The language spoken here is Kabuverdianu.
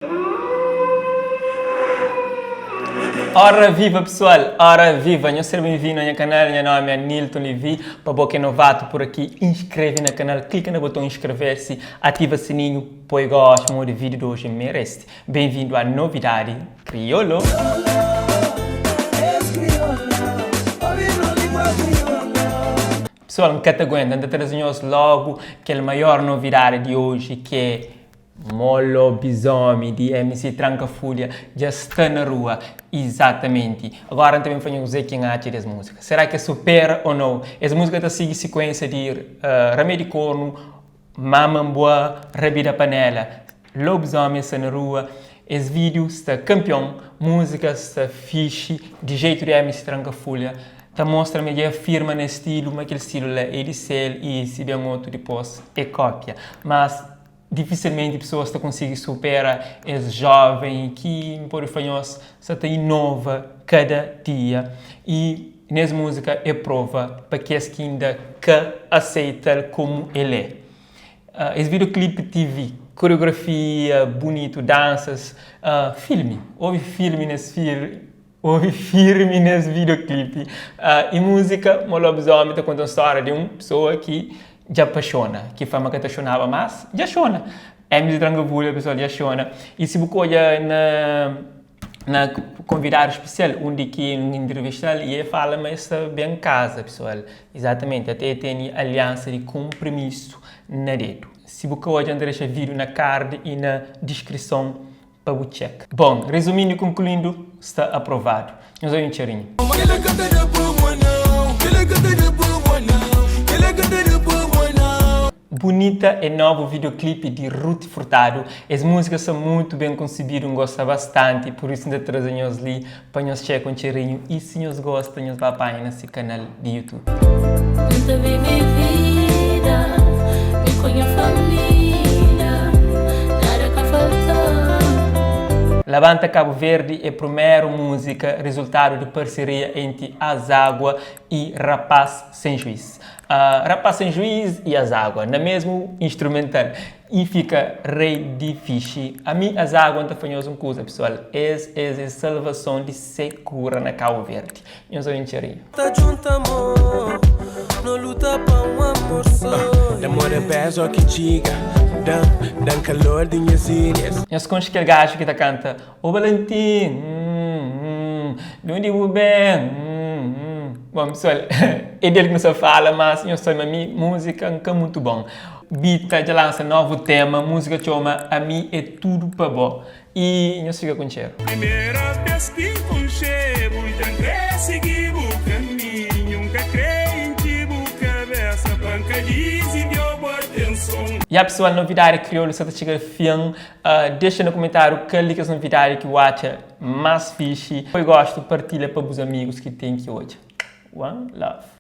Ora viva pessoal, ora viva, nhos ser benvindo a nha canal, nha nome é Nilton Levy, pa bo ki é novato por aqui, inscreve na canal, clica na botão inscrever-se, ativa sininho, poi gosto, modi vídeo de hoje merece. Benvindo a novidade crioulo. Pessoal, N ka ta aguenta, N ta traze nhos logo kel maior novidade di hoje ki é Mo Lobisómi di MC Tranka Fulha dja sta na rua Izatamenti Agora N ta ben fla nhos kuzê ki N atxa di es múzika Será ki es supera ô nau? Es múzika ta sigi sikuénsia di Ramé di Kornu, Mama N Bua, Rabida Panela Lobisómi sta na rua Es vídiu sta kanpion Múzika sta fixi Di jeitu di MC Tranka Fulha Ta mostra ma dja afirma na stilu ma kel stilu la é di sel i si ben otu dipôs é kópia Mas Difisilmenti pesoas ta konsigi supera es jóven ki, N pode fla nhos, sa ta inova kada dia. I nes múzika é prova pa kes ki inda ka aseita-l komu el é. Es videoclip tivi koreografia bunitu, dansas, filmi, obi filmi nes Obi firmi nes videoclip i música Mo Lobisomem ta conta un storia di un pessoa ki dja apaixona, ki fla ma ka ta xonaba mas, dja xona. MC Tranka-Fulha pessoal dja xona. I si bu ka odja na na convidado especial undi ki N entrevistal i e fala ma e sta ben casa pessoal. Exatamente, ate e tene aliança di compromisso na dedu. Si bu ka odja N ta dexa video na card i na descrison. Pa bu txeka. Bon, rezumindu i konkluindu, sta aprovadu. Nhos obi un txerinhu. Bunita é novu videoclip di Ruth Furtado. Es múzika sta mutu ben konsebidu, N gosta bastanti, pur isu N ta traze nhos li pa nhos txeka un txerinhu i si nhos gosta nhos ba panha na si kanal di YouTube. N ta vive vida mi ku nha família Nada ka falta-m. Labanta Cabo Verde é prumeru múzika rizultadu di parseria enti Azágua i Rapaz Sem Juiz. Rapaz Sem Juiz i Azágua na mesmu instrumental i fika rei di fixi. Ami Azágua N ta fla nhos un kuza pesoal, es es é salvason di sekura na Cabo Verde. Nhos obi un txerinhu. Ta djunta amor, no luta pa un amor so. D'amor é bezo ki txiga, dan, dan kalor di nhas ilhas. Nhos konxe kel gaju ki ta kanta Ô Valentin, hum, hum, di undi bu ben, hum, hum. Bon pesoal, é del ki nu sta fala, mas nhos sabe ma mi múzika N ka mutu bon. Bita dja lansa novu tema, múzika txoma Ami é tudu pa bo. I nhos fika ku ntxeru. Primera bes ki N konxe-bu Dja N kre sigi bu kaminhu N ka kre intxi bu kabesa Pa N ka dizivia-u bu atenson. Ya pesoal, novidadi kriolu sa ta txiga fin. Dexa na kumentariu kal di kes novidadi ki bu atxa mas fixi. Poi gostu, partilha pa bus amigus ki ten ki odja. One love.